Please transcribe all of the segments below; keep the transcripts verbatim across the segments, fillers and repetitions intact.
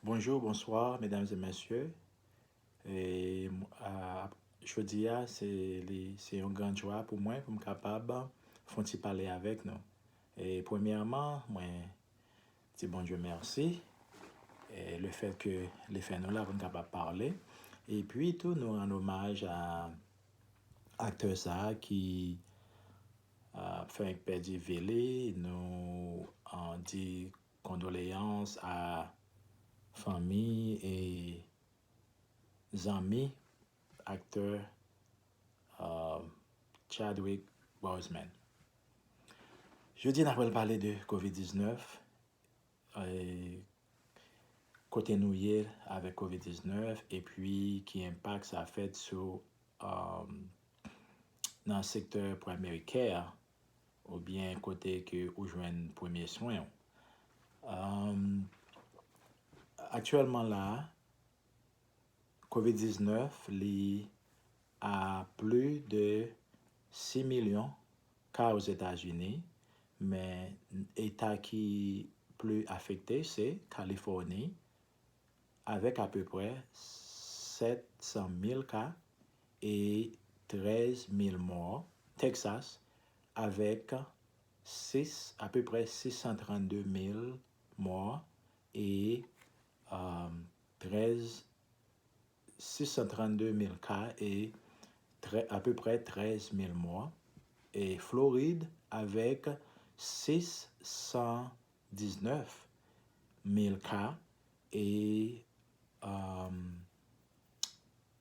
Bonjou, bonswa, medam e mesye. E, a, jodi a, se, li, se yon gran jwa pou mwen, pou m kapab fè yon ti pale avèk nou. E, premyèman, mwen di Bondye mèsi, e, le fèt ke li fè nou la pou n kapab pale. Epi tou, nou rann omaj a aktè sa a ki, a, fenk pèdi vi li. Nou, a, di kondoleyans a fanmi e zanmi aktè, a, Chadwick Boseman. Jodi, n ap pral pale de kovid diznèf, e, kote nou ye avèk kovid diznèf, epi ki enpak sa fèt sou, um, nan sektè primary care, oubyen kote ke ou jwenn premye swen w. Um, aktyèlman la, kovid diznèf, li a plis de sis milyon ka Ozetazini, men eta ki plis afekte se Kalifòni, avèk apeprè sèt san mil ka e trèz mil mò, Texas, avèk sis, apeprè sis san trannde mil mò e, um, trèz, sis san trannde mil ka e trè, apeprè trèz mil mò, e Florid avèk sis san diznèf mil ka e, um,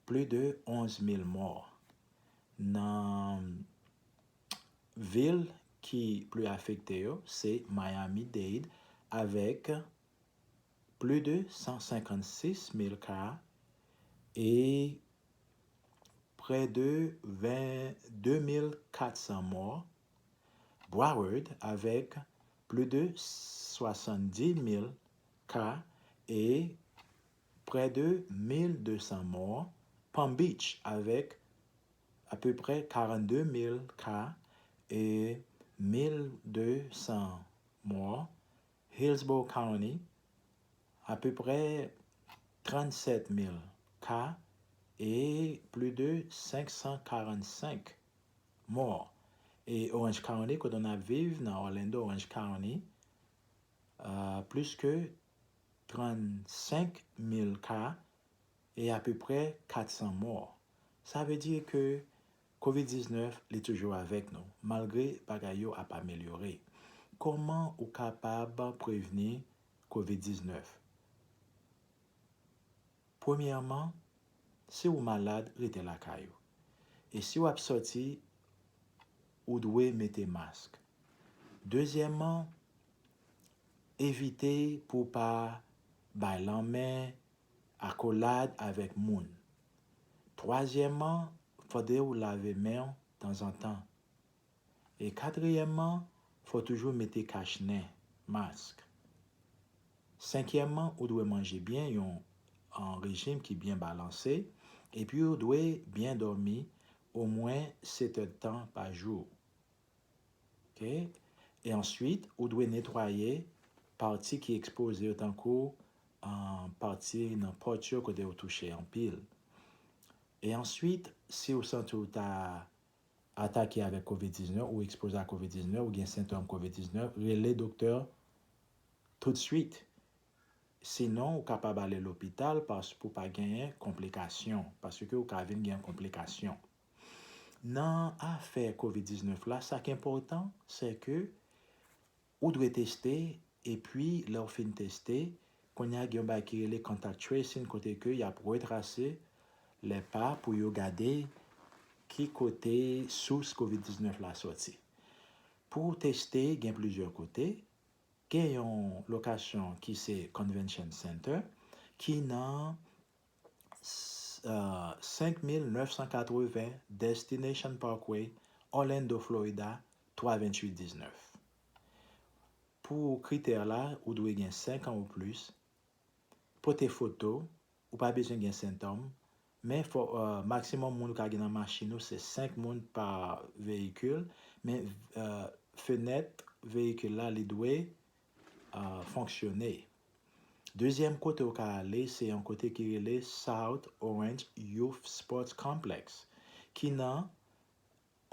plis de onz mil mò. Nan vil ki plis afekte yo, se Miami-Dade avèk plis de san senkannsis mil ka e prè de ven, de mil kat san mò. Broward avèk plis de swasanndis mil ka e prè de mil de san mò. Palm Beach avèk apeprè karannde mil ka e mil de san mò. Hillsborough County, apeprè trannsèt mil ka e plis de senk san karannsenk mò. E Orange County, kote n ap viv, nan Orlando, Orange County, a, plis ke trannsenk mil ka e apeprè kat san mò. Sa vle di ke kovid diznèf, li toujou avèk nou, malgre bagay yo ap amelyore. Kòman ou kapab prevni kovid diznèf? Premyèman, si w malad, rete lakay ou. E si w ap sòti, ou dwe mete mask. Dezyèmman, evite pou w pa bay lanmen, akolad avèk moun. Twazyèmman, fòde w lave men w tanzantan. E katriyèmman, fò w toujou mete kach nen, mask. Senkyèmman, ou dwe manje byen, yon, yon rejim ki byen balanse, epi ou dwe byen dòmi omwen sèt èdtan pa jou. Oke? E answit, ou dwe netwaye pati ki ekspoze yo, tankou, a, pati nan pòt yo kote yo touche anpil. E answit, si w santi w ta atake avèk kovid diznèf, ou ekspoze a kovid diznèf, ou gen sentòm kovid diznèf, rele doktè toutswit. Sinon, ou kapab ale lopital pas-, pou pa genyen konplikasyon, paske ou ka vin gen konplikasyon. Nan afè kovid diznèf la, sa k enpòtan, se ke ou dwe teste, epi lè w fin teste, kounye a gen yon bagay ki rele contact tracing, kote ke y ap retrase lè pa pou yo gade ki kote sous kovid diznèf la sòti. Pou teste, gen plizyè kote. Gen yon lokasyon ki se Convention Center, ki nan, s-, a, senk mil nèf san katreven Destination Parkway, Orlando, Florida, twa venntuit diznèf. Pou kritè la, ou dwe gen senk an ou plis. Pote foto, ou pa bezwen gen sentòm, men fò, a, maksimòm moun ou ka gen nan machin ou se senk moun pa veyikil, men, a, fenèt veyikil la, li dwe, a, fonksyone. Dezyèm kote ou ka ale, se yon kote ki rele South Orange Youth Sports Complex, ki nan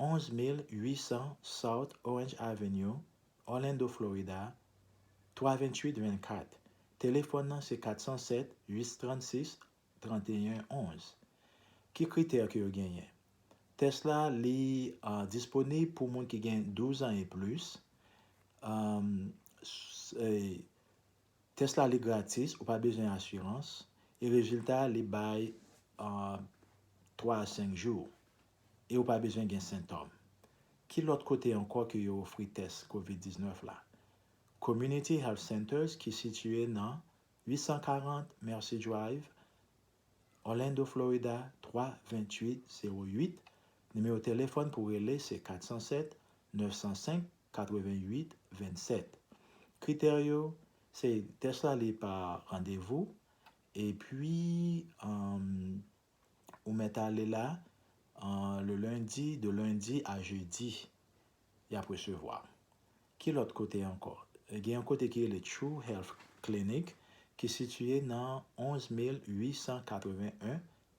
onz mil uit san South Orange Avenue, Orlando, Florida, twa venntuit vennkat. Telefòn nan se kat san sèt, uit san trannsis, tranteyen onz. Ki kritè ke yo genyen? Tès la, li uh, disponib pou moun ki gen douz an e plis. Um, s- eh, Tès la, li gratis, ou pa bezwen asirans, e rezilta, li bay uh, twa a senk jou, e ou pa bezwen gen sentòm. Ki lòt kote ankò ke yo ofri tès kovid diznèf la? Community Health Centers ki sitiye nan uit san karant Mercy Drive, Orlando, Florida, twa venntuit zewo uit. Nimewo telefòn pou rele se kat san sèt, nèf san senk, katreventuit vennsèt. Kritè yo, se tès la li pa randevou, epi um, ou mèt ale la uh, le lundi, de lundi a jedi, y ap resevwa. Ki lòt kote ankò? Gen yon kote ki rele True Health Clinic ki sitiye nan onz mil uit san katreven en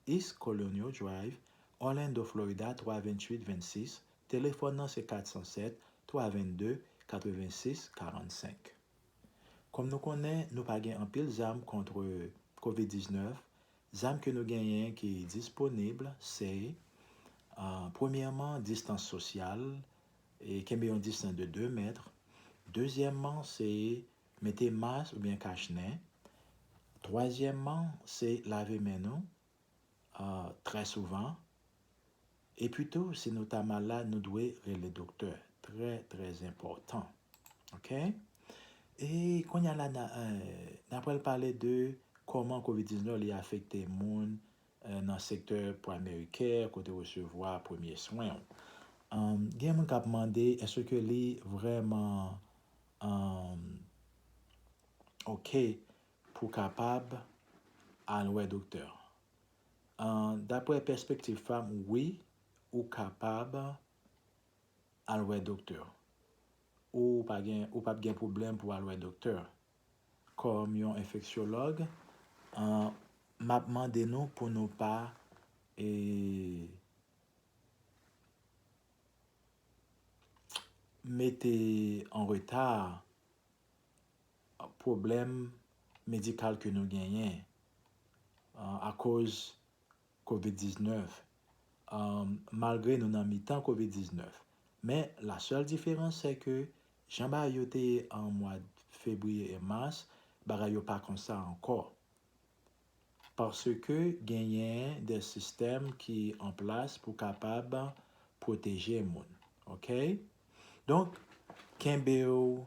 East Colonial Drive, Orlando, Florida, twa venntuit vennsis. Telefòn nan se kat san sèt, twa vennde, katrevensis karannsenk. Kòm nou konnen, nou pa gen anpil zam kont kovid diznèf. Zam ke nou genyen ki disponib, se uh, premyèman, distans sosyal, e kenbe yon distans de de mèt. Dezyèmman, se mete mas oubyen kach nen. Twazyèmman, se lave men nou uh, trè souvan. Epi tou, si nou ta malad, nou dwe rele doktè. Trè, trè enpòtan. Ok? E kounye a la, n a, eh, n ap pral pale de kòman kovid diznèf li afekte moun eh, nan sektè prameri kè, kote w resevwa premye swen w. Um, gen moun k ap mande, èske li vrèman um, ok pou kapab al wè doktè? Uh, Daprè pèspektiv pa m, wi, ou kapab al wè doktè. Ou pa gen, ou p ap gen pwoblèm pou al wè doktè. Kòm yon enfeksyològ, uh, m ap mande nou pou nou pa e, mete an reta pwoblèm medikal ke nou genyen uh, akoz kovid diznèf, um, malgre nou nan mitan kovid diznèf. Men, la sèl diferans, se ke jan bagay yo te ye an mwa fevriye e mas, bagay yo pa konsa ankò. Paske genyen de sistèm ki an plas pou kapab pwoteje moun. Ok? Donk, kenbe w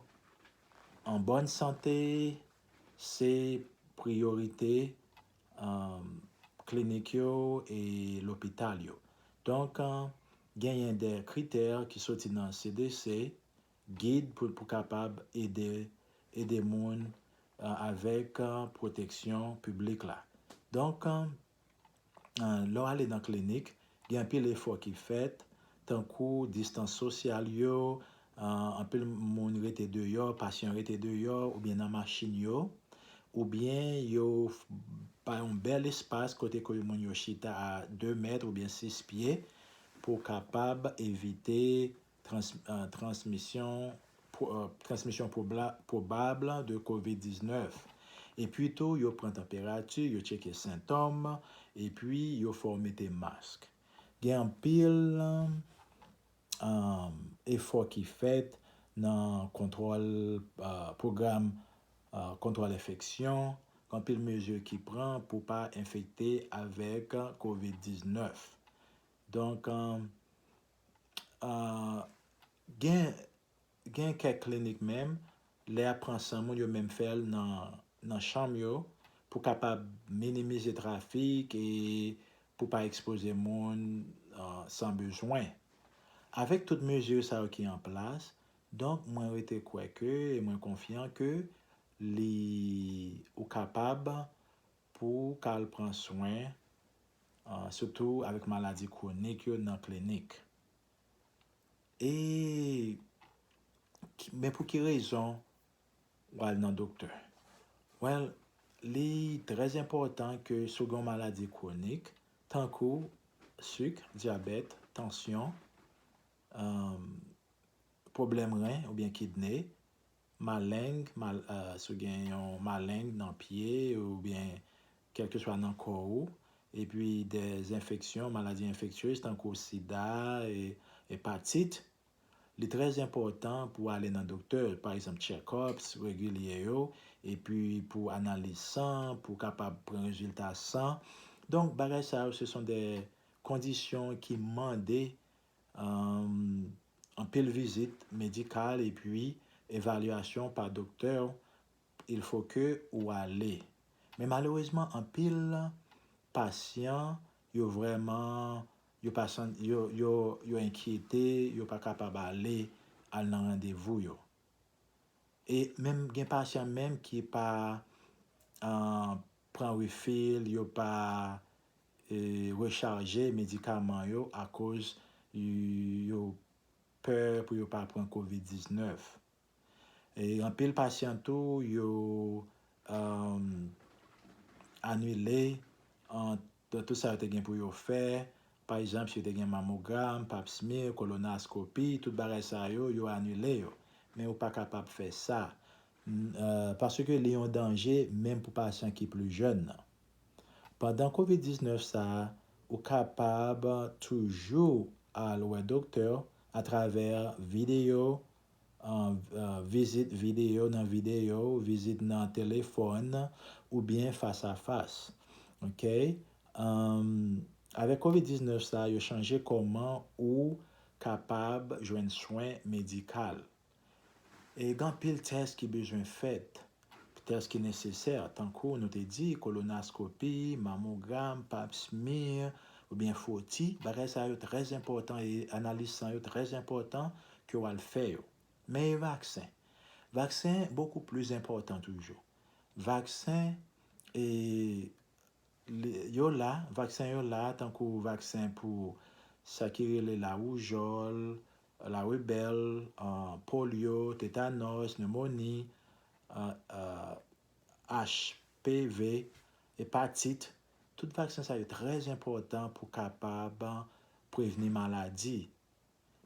an bòn sante, se priyorite um, klinik yo e lopital yo. Donk, uh, genyen de kritè ki soti nan C D C, gid pou, pou kapab ede, ede moun uh, avèk uh, pwoteksyon piblik la. Donk, uh, uh, lè w ale nan klinik, gen anpil efò ki fèt, tankou distans sosyal yo, uh, anpil moun rete deyò, pasyan rete deyò, oubyen nan machin yo, oubyen yo bay yon bèl espas kote ke moun yo chita a de mèt oubyen sis pye pou kapab evite trans, uh, transmisyon, uh, transmisyon pwobab de kovid diznèf. Epi tou, yo pran tanperati, yo tcheke sentòm, epi yo fè w mete mask. Gen anpil um, efò ki fèt nan kontwòl uh, pwogram uh, kontwòl enfeksyon, anpil mezi ki pran pou pa enfekte avèk kovid diznèf. Donk, uh, uh, gen, gen kèk klinik menm, lè y ap pran san moun, yo menm fè l nan, nan chanm yo pou kapab minimize trafik e pou pa ekspoze moun uh, san bezwen. Avèk tout mezi sa yo ki an plas, donk mwen rete kwè ke e mwen konfyan ke li ou kapab pou w ka al pran swen, uh, sitou avèk maladi kwonik yo nan klinik. E men pou ki rezon w al nan doktè? Well, Li trè enpòtan ke si w gen yon maladi kwonik, tankou sik, dyabèt, tansyon, um, pwoblèm ren oubyen kidne, maleng, mal, uh, si w gen yon maleng nan pye oubyen kèlkeswa nan kò ou, epi de enfeksyon, maladi enfektyez tankou sida, e, epatit, li trè enpòtan pou w ale nan doktè, pa egzanp, check-ups regilye yo, epi pou analiz san, pou w kapab pran rezilta san. Donk, bagay sa yo, se son de kondisyon ki mande, um, anpil vizit medikal epi evalyasyon pa doktè, il faut que ou ale. Men malerezman, anpil pasyan, yo vrèman, yo pa san, yo, yo, yo enkyete, yo pa kapab ale, al nan randevou yo. E menm gen pasyan menm ki pa, ah, pran refill, yo pa, eh, rechaje medikaman yo akoz y-, yo pè pou yo pa pran kovid diznèf. E anpil pasyan tou, yo, um, anile, an, tout sa yo te gen pou yo fè. Pa egzanp, si yo te gen mamogram, pap smear, kolonoskopi, tout bagay sa yo, yo anile yo. Men ou pa kapab fè sa. N-, eh, paske li yon danje menm pou pasyan ki pli jèn nan. Pandan kovid diznèf sa a, ou kapab toujou al wè doktè atravè videyo, an, eh, vizit videyo nan videyo, vizit nan telefòn, oubyen fas a fas. Oke? Em, avèk kovid diznèf sa a, yo chanje kòman ou kapab jwenn swen medikal. E gen anpil tès ki bezwen fèt, tès ki nesesè, tankou nou te di, kolonoskopi, mamogram, pap smear, oubyen fwoti. Bagay sa yo trè enpòtan e analiz san yo trè enpòtan ke w al fè yo. Men e vaksen? Vaksen bokou pli enpòtan toujou. Vaksen, e, li, yo la, vaksen yo la, tankou vaksen pou sa ki rele lawoujòl, laribèl, ah, polyo, tetanòs, nemoni, ah, ah, H P V, epatit. Tout vaksen sa yo trè enpòtan pou kapab prevni maladi.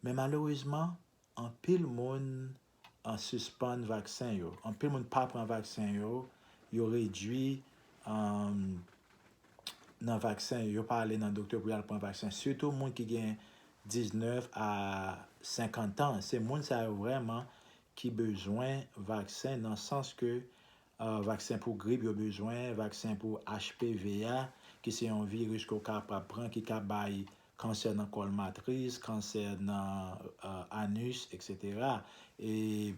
Men malerezman, anpil moun, ah, sispann vaksen yo. Anpil moun pa pran vaksen yo. Yo redui, um, nan vaksen yo. Yo pa ale nan doktè pou y al pran vaksen. Sitou moun ki gen diznèf a senkant an. Se moun sa yo vrèman ki bezwen vaksen nan sans ke, ah, vaksen pou grip yo bezwen, vaksen pou H P V a, ki se yon viris ke w kapab pran, ki ka bay kansè nan kòl matris, kansè nan, eh, anis, etsetera. E,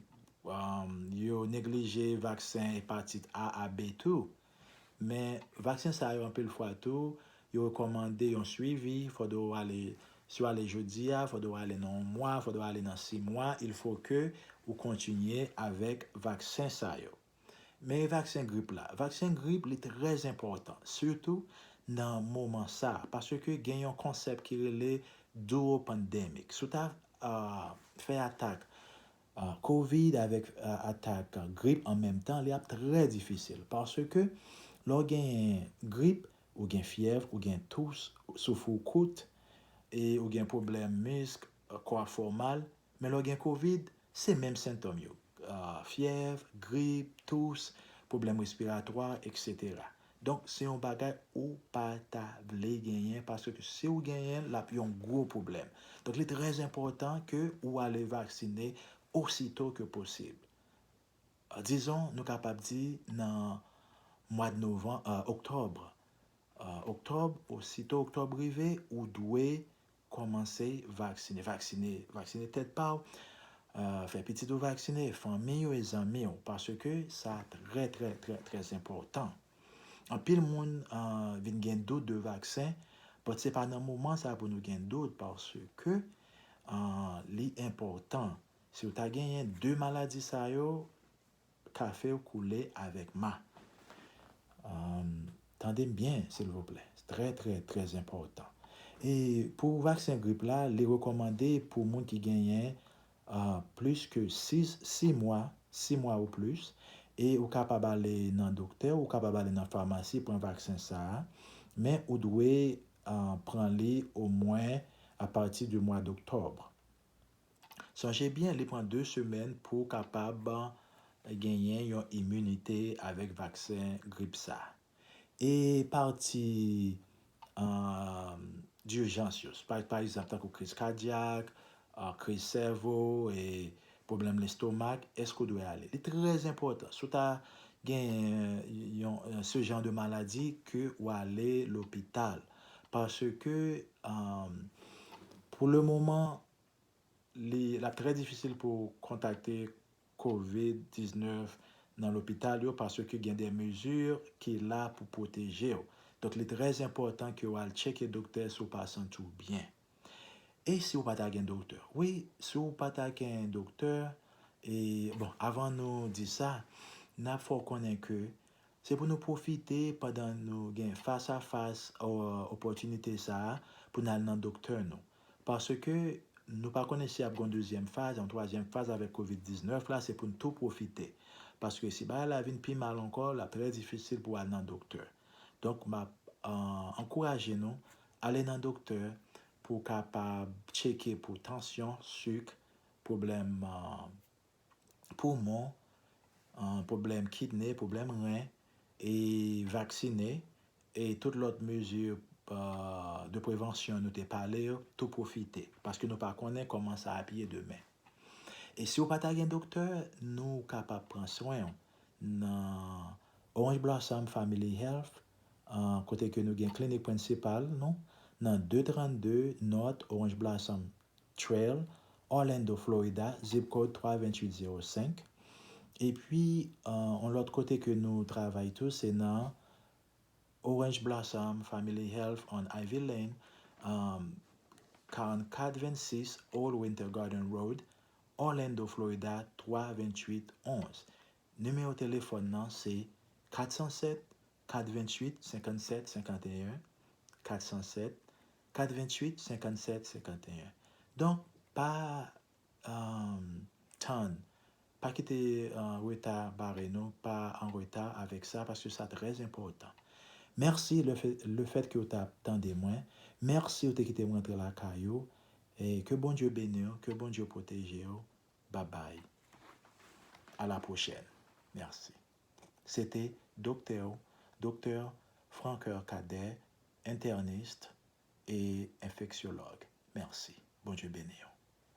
um, yo neglije vaksen epatit A a B tou. Men vaksen sa yo anpil fwa tou, yo rekòmande yon swivi, fòdwe w ale, si w ale jodi a, fòdwe w ale nan yon mwa, fòdwe w ale nan sis mwa, il faut que ou kontinye avèk vaksen sa yo. Men e vaksen grip la? Vaksen grip, li trè enpòtan, sitou nan moman sa, paske gen yon konsèp ki rele dual pandemic. Si w ta, ah, fè atak, ah, kovid avèk, ah, atak grip an menm tan, li ap trè difisil, paske lè w genyen grip, ou gen fyèv, ou gen tous, souf ou kout, e ou gen pwoblèm misk, kò a fè w mal, men lè w gen kovid, se menm sentòm yo. Ah, fyèv, grip, tous, pwoblèm respiratwa, etsetera. Donk, se yon bagay ou pa ta vle genyen, paske si w genyen l, l ap yon gwo pwoblèm. Donk, li trè enpòtan ke ou ale vaksine osito ke posib. Ah, dizon, nou kapab di nan mwa de novanm, ah, oktòb. Ah, oktòb, osito oktòb rive, ou dwe kòmanse vaksine. Vaksine, vaksine tèt pa w, ah, fè pitit ou vaksine, fanmi w e zanmi w, paske sa trè, trè, trè, trè enpòtan. Anpil moun, ah, vin gen dout de vaksen, but se pa nan moman sa pou nou gen dout, paske, ah, li enpòtan. Si w ta genyen de maladi sa yo, kafe w koule avèk ma. Ahn, tande m byen, silvouplè. Trè, trè, trè enpòtan. E pou vaksen grip la, li rekòmande pou moun ki genyen, ah, plis ke sis, sis mwa, sis mwa ou plis, E ou kapab ale nan doktè, ou kapab ale nan famasi pran vaksen sa a, men ou dwe uh, pran li omwen apati di mwa doktòb. Sonje byen, li pran de semèn pou w kapab genyen yon iminite avèk vaksen grip sa. E pati um, dijans yo, pa, pa egzanp, tankou kriz kadyak, uh, kriz sèvo, e pwoblèm lestomak, èske w dwe ale? Li trè enpòtan. Si w ta gen yon, se jan de maladi ke w ale lopital. Paske um, pou le moman, li l ap trè difisil pou kontakte kovid diznèf nan lopital yo paske gen de mezi ki la pou pwoteje w. Donk, li trè enpòtan ke w al tcheke doktè si w pa santi w byen. E si w pa ta gen doktè? Wi, si w pa ta gen doktè, e, bon, avan nou di sa, n ap fè w konnen ke se pou nou pwofite pandan nou gen fas a fas opòtinite sa a pou n al nan doktè nou. Paske nou pa konnen si ap gen yon dezyèm faz, yon twazyèm faz avèk kovid diznèf la, se pou n tou pwofite. Paske si bagay la vin pi mal ankò, l ap trè difisil pou w al nan doktè. Donk, m ap uh, ankouraje nou ale nan doktè pou w kapab tcheke pou tansyon, sik, pwoblèm uh, poumon, uh, pwoblèm kidne, pwoblèm ren, e vaksine, e tout lòt mezi uh, de prevansyon nou te pale yo, tou pwofite, paske nou pa konnen kòman sa ap ye demen. E si w pa ta gen doktè, nou kapab pran swen w nan Orange Blossom Family Health, uh, kote ke nou gen klinik prensipal nou nan de trannde North Orange Blossom Trail, Orlando, Florida, zip code twa venntuit zewo senk. Epi, uh, yon lòt kote ke nou travay tou, se nan Orange Blossom Family Health on Ivy Lane, um, karannkat vennsis Old Winter Garden Road, Orlando, Florida, twa venntuit onz. Nimewo telefòn nan se kat san sèt, kat venntuit, senkannsèt senkanteyen, kat san sèt, kat venntuit, senkannsèt senkanteyen. Donk, pa um, tann, pa kite uh, reta bare nou, pa an reta avèk sa, paske sa trè enpòtan. Mèsi le fèt ke w t ap tande mwen. Mèsi ou te kite mwen rantre lakay ou. E ke Bondye beni w, ke Bondye pwoteje w. Babay. A la pwochèn. Mèsi. Se te doktè w, doktè Francoeur Cadet, entènis e enfeksyològ. Mèsi. Bondye beni w.